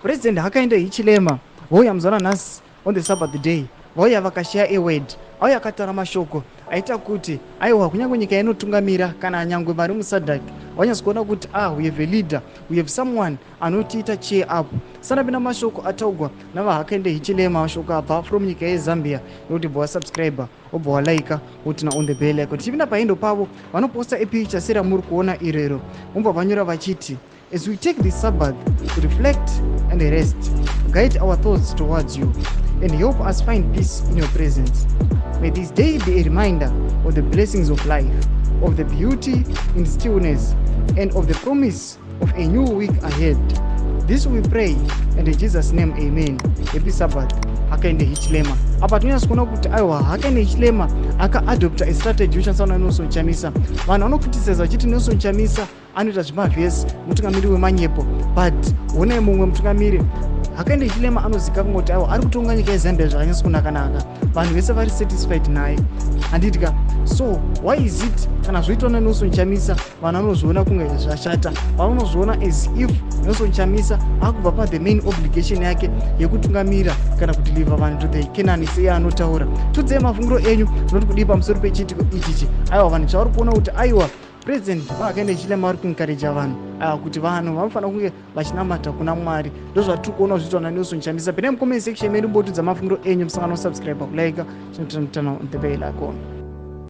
President Hakainde Hichilema vouya muzuva ranhasi on the Sabbath day, vauya vakashare a word, auya akataura mashoko aita kuti aiwa, kunyange nyika inotungamira kana nyangwe vari muSADC vanyatso kuona kuti ah, we have a leader, we have someone anotiita cheer up. Sanapinda mashoko ataugwa navaHakainde Hichilema, mashoko abva from nyika yeZambia, nokuti bva wasubscribe, wobva walike, woturn on the bell icon. Tichipinda pahandle pavo, vanoposta epicture seramuri kuona irero, vobva vanyora vachiti, "As we take this Sabbath to reflect and rest, guide our thoughts towards you and help us find peace in your presence. May this day be a reminder of the blessings of life, of the beauty in stillness, and of the promise of a new week ahead. This we pray, and in Jesus' name, amen. Happy Sabbath, Hakainde Hichilema." Apa tinonyatsa kuona kuti aiwa, Hakainde Hichilema akaadopta a strategy yoshandiswa naNelson Chamisa. Vanhu vanocriticiza vachiti Nelson Chamisa anoita zvemavhesi, mutungamiri wemanyepo, but honai mumwe mutungamiri Hakainde Hichilema anozikanwa kuti aiwa, ari kutonga nyika yeZambia zvakanyatsa kunakanaka, vanhu vese vari satisfied naye, handitya? So why is it kana zvoitwa naNelson Chamisa vanhu vanozviona kunge zvashata? Vanozviona as if Nelson Chamisa akubva pa the main obligation yake yekutungamira kana kudeliver vanhu to the Canaan seiye anotaura. Tudzei mafungiro enyu, munoti kudii pamusoro pechiitiko ichichi? Aiwa, vanhu chavari kuona kuti aiwa, President vaHakainde Hichilema vari kuencourager vanhu aya kuti vanhu vanofanira kunge vachinamata kuna Mwari. Ndozvatiri kuona zviitwa naNelson Chamisa. Pinai mucomment section medu, mbotudza mafungiro enyu. Musangano subscribe, kulike, chinoturn on the bell icon.